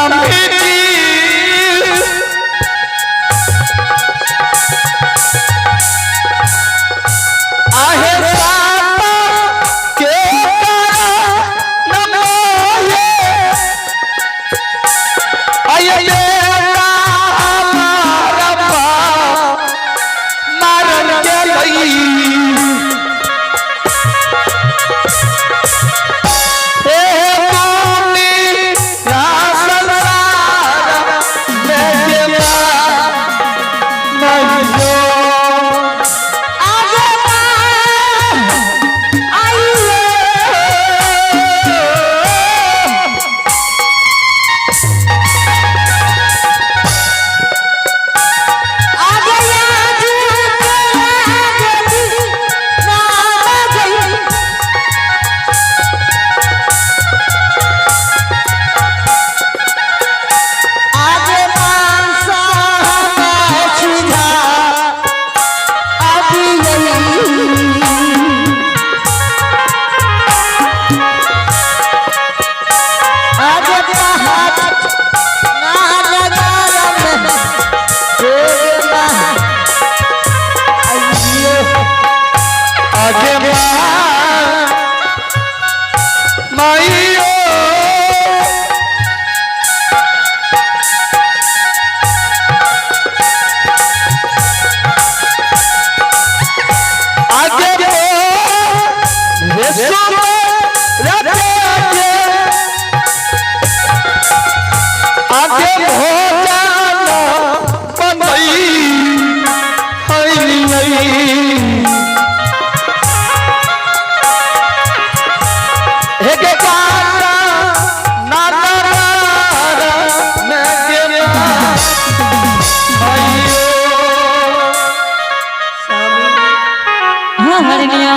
स्वामी जी। आहे साता के नमो ये आये बेटा हमारा मारन के लई। हे दुनिया संसार में के माइयो। आगे आइए। आगे आज के नाम गई। आगे मांसा छुझा अभी यही। आगे पहाड़ ना नगर में तेरे आइयो। आगे माइयो। आगे आगे भोजन बनई हई। हे के काटा ना ना मैं के आइयो। हाँ हरनिया।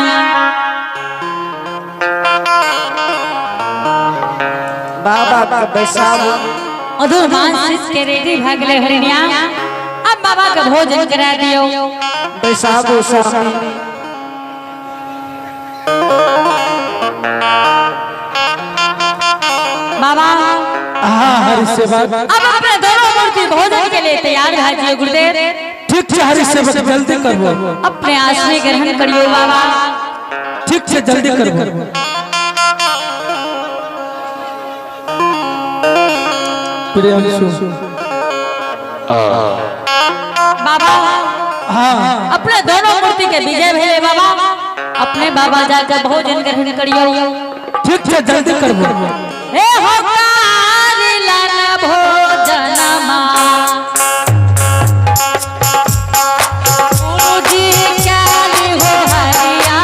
बाबा का बैसाख अधूर मांस के रेडी भागले हरनिया। अब बाबा का भोजन करा दियो। बैसाख स्वामी। बाबा। हाँ हरि सेवक। अब अपने दोनों मूर्ति भोजन के लिए तैयार भाजिए गुरुदेव। ठीक छै हरि सेवक, जल्दी करबो। अपने आश्रय ग्रहण करियो बाबा। ठीक छै, जल्दी करबो। प्रियांशु। बाबा। हाँ। अपने दोनों मूर्ति के विजय भेले बाबा। अपने बाबा जाकर भोजन ग्रहण करियो। ठीक छै, जल्दी करबो। हे हो लन भोजन गुरुजी काली हो हरिया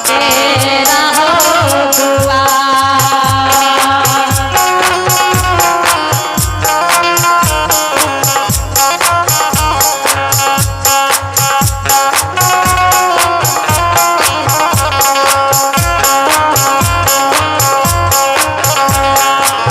तेरा हो दुआ। आगे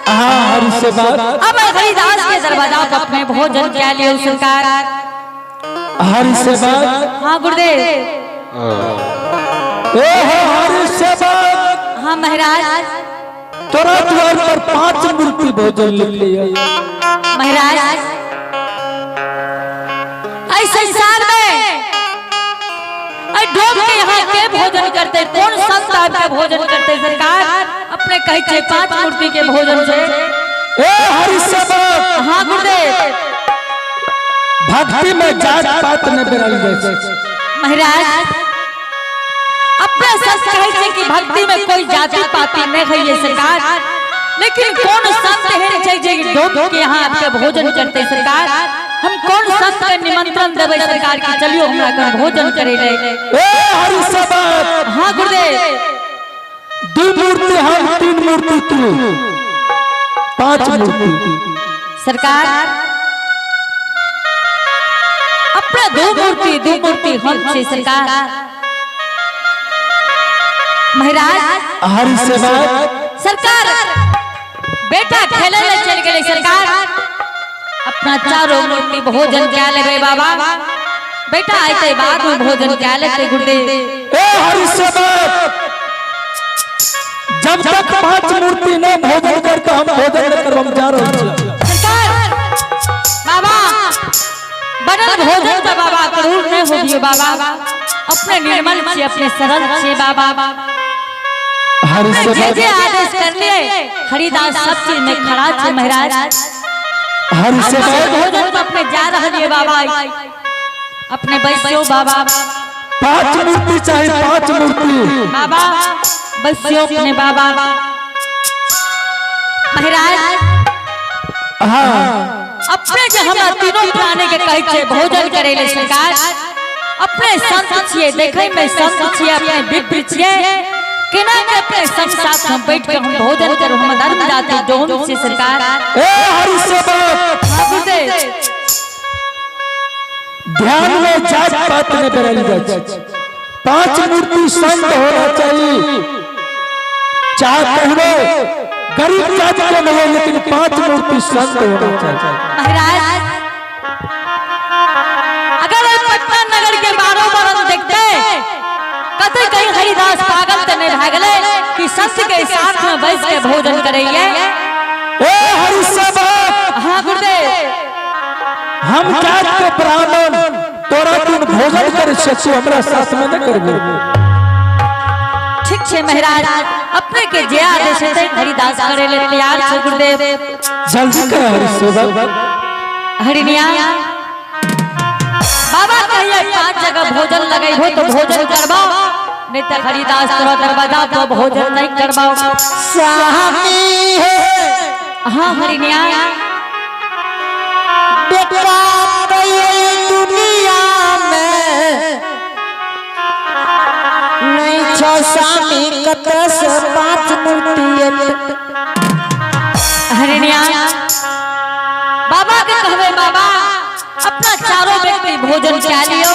हाँ हरि सेवक। अब हरिदास के दरवाजा पर अपने भोजन क्या लियो सरकार। हरि सेवक। हाँ गुरुदेव। ए हो हरि सेवक। हाँ महाराज। तोरा द्वार पर 5 मूर्ति भोजन लिख लिया। महाराज ऐ संसार में ऐ डोम के यहाँ के भोजन करते, कौन संत आपके भोजन करते सरकार? अपने कहे छे 5 मूर्ति के भोजन से। ए हरि सेवक। हाँ गुरुदेव। भक्ति में जात पात न बेरल जाय छै। महाराज अपने संत कहे छे कि भक्ति में कोई जाति पाति नहीं है ये सरकार, लेकिन कौन संत है छे जे डोम के यहाँ आपके भोजन करते सरकार? हम कौन संत के निमंत्रण देवे सरकार की चलियो हमरा कर भोजन करे ले। ए हरि सेवक। हाँ गुरुदेव। 2 मूर्ति हम, 3 मूर्ति तू, 5 मूर्ति। सरकार अपना 2 मूर्ति, 2 मूर्ति हम छे सरकार। महाराज हरि सेवक। सरकार बेटा खेले ले चल गए सरकार, अपना चारों मूर्ति भोजन क्या लेबे बाबा, बेटा आते बाद में भोजन क्या लेते गुरुदेव। ए हरि सेवक, जब तक 5 मूर्ति न भोजन करके हम भोजन न करब, हम जा रहल छी। सरकार बाबा बनल भोजन तो बाबा क्रूर नहीं हो दियो बाबा, अपने निर्मल छे, अपने सरल छे बाबा। हरि जे सेवक। जे आदेश कर लिए हरिदास सब चीज में खड़ा छे महाराज। हरि सेवक। भोजन तो अपने जा रहा है बाबा, अपने बैसो बाबा। 5 मूर्ति चाहिए, 5 मूर्ति बाबा बैसो अपने बाबा। महाराज हाँ अपने जो हमरा तीनों प्राणी के कहे छे भोजन करे ले सरकार, अपने संत छिए, देखे में संत छिए, अपने विप्र छिए, केना के अपने संग साथ हम बैठ के हम भोजन करू, हम धर्म जाति डोम छे सरकार। ए हरि सेवक। हाँ गुरुदेव। ध्यान में जात पात में बेरल जाय छै। 5 मूर्ति संत होना चाहिए, चाहे कहबो गरीब जात के नहीं, लेकिन 5 मूर्ति संत होना चाहिए। महाराज अगर पटना नगर के 12 बरन देखते कते कहीं हरिदास पागल ते नहीं भागले कि संत के साथ में बैठ के भोजन करैये। ए हरि सेवक। हाँ गुरुदेव। हम जात के ब्राह्मण तोरा तुम भोजन करे छे, हमरा साथ में न करबो। ठीक छे महाराज, अपने के जे आदेश हेतै हरिदास करे ले तैयार छे गुरुदेव। जल्दी कर हरि सेवक। हरिनिया बाबा कहिए 5 जगह भोजन लगैबो तो भोजन करबाओ, नहीं तो हरिदास तोरा दरवाजा तो भोजन नहीं करबाओ। स्वामी है। हाँ हरिनिया। बेटा तो ये दुनिया में नहीं छो स्वामी कत से 5 मूर्ति। हरिनिया बाबा के कहबे बाबा अपना चारों व्यक्ति भोजन क्या लियो,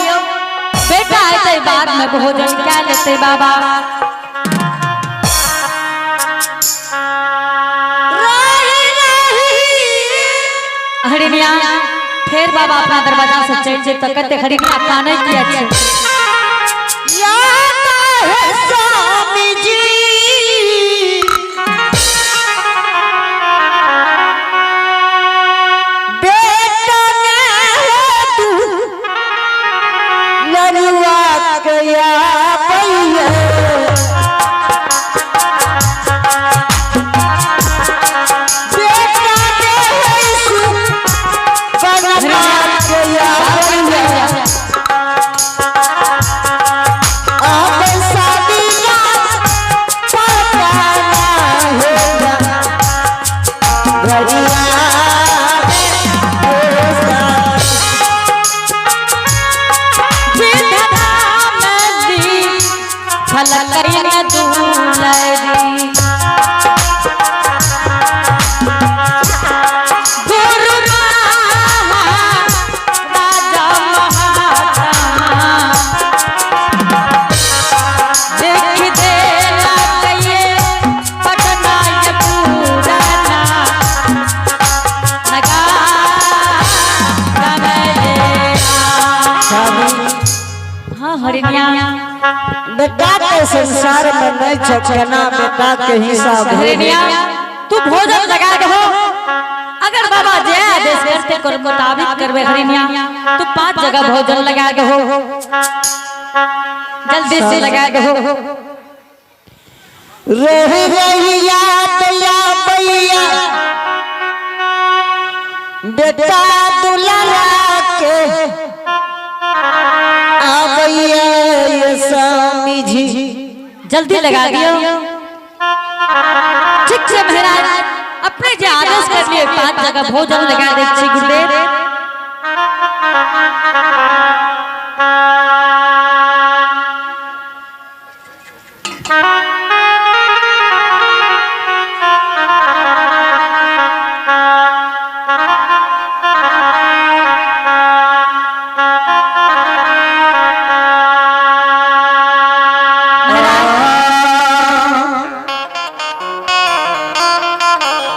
बेटा आते बाद में भोजन क्या लेते बाबा। हरिनिया फिर बाबा अपना दरवाजा से चल जे तो कहते हरिनिया काने किया छे। याद है स्वामी जी बेटा ने तू लड़ुआ गया भैया। बेटा ने तू बनवा गया भैया। अब शादी का पता ना होगा गरिया देख दे ला कहिए पटना ये पुराना। हरिणिया। बेटा के संसार में नहीं छै, केना बेटा के हिसाब हरिणिया, तू भोजन लगा दहो। अगर बाबा जे आदेश करते कर मुताबिक करबे। हरिणिया, तू 5 जगह भोजन लगा दहो, जल्दी से लगा दहो। रही रही याद या भैया बेटा दुलारा के आबैया ये स्वामी जी। जल्दी लगा दियो। ठीक छै महाराज, अपने जे आदेश कर लिए, 5 जगह भोजन लगा दे छी गुरुदेव।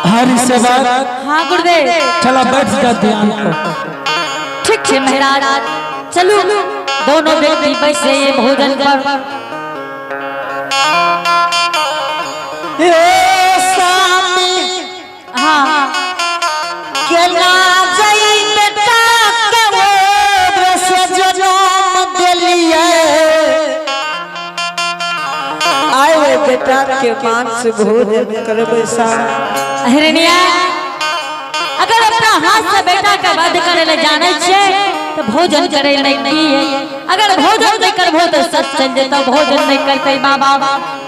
हरि सेवा। हाँ गुरुदेव। चला बैठ जा ध्यान पर। ठीक छै महाराज, चलू दोनों व्यक्ति बैसे ये भोजन पर। हे स्वामी, हाँ। केना जई बेटा के ओर से जनम देलिए, आए बेटा के मांस भोजन करबै सा। हिरण्या, अगर अपना हाथ से बेटा के वध करे ले जाने छे तो भोजन करे नहीं की है। अगर भोजन नहीं करबो तो सच चल जेतो। भोजन नहीं करते माँ बाप।